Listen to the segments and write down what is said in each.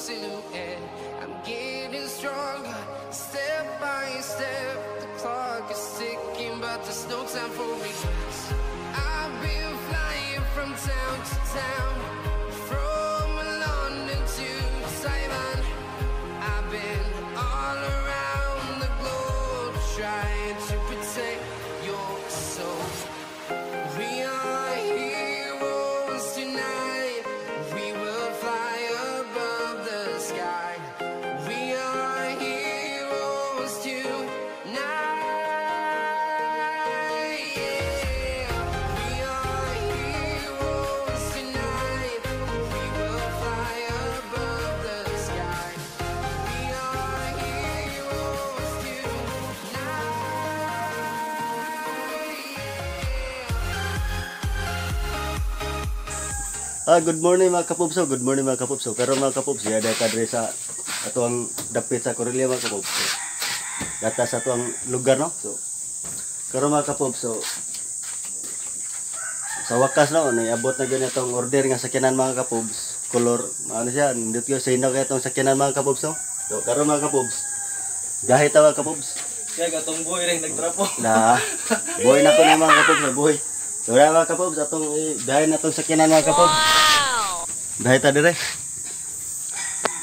Silhouette. I'm getting stronger, step by step. The clock is ticking, but there's no time for regrets. I've been flying from town to town, from London to Taiwan. I've been all around the globe trying to protect your soul. We are heroes tonight. We will fly above the sky. We are heroes tonight. Yeah. We are heroes tonight. We will fly above the sky. We are heroes tonight. Yeah. Good morning, mga kapubso, good morning, mga kapubso. Pero mga kapubso, yada ka diri sa ato ang dapit sa Corelia, mga kapubso. Data sa ato ang lugar, no. So karon, mga kapubso, sa wakas, no, niabot na gyud atong order nga sakyanan, mga kapubs. Color ano siya, nindot ko sa inyo kay atong sakyanan, mga kapubs, no. So karon, mga kapubs, gahit ta, mga kapubs. Kaya gatong boy rin nagtrapo. Na buhay na ko na, mga kapubs, na buhay. So wala, mga kapubs, atong biyahe na atong sakyanan, mga kapubs. Biyahe ta dire.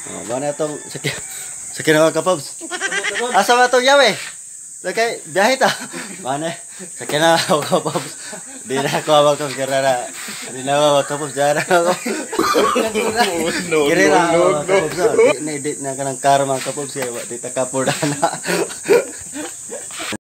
Oh, ba na atong sakyanan, mga kapubs? Asa ba atong yawe? Kay biyahe ta. Mana sakyanan, mga kapubs. Di na ako, mga kapubs, kaya na. Di na, mga kapubs, diyan na ako. No, Kiri no, ra no, mga no. kapubs. Oh. Di na kanang car, mga kapubs, kaya wa di ta kapur na.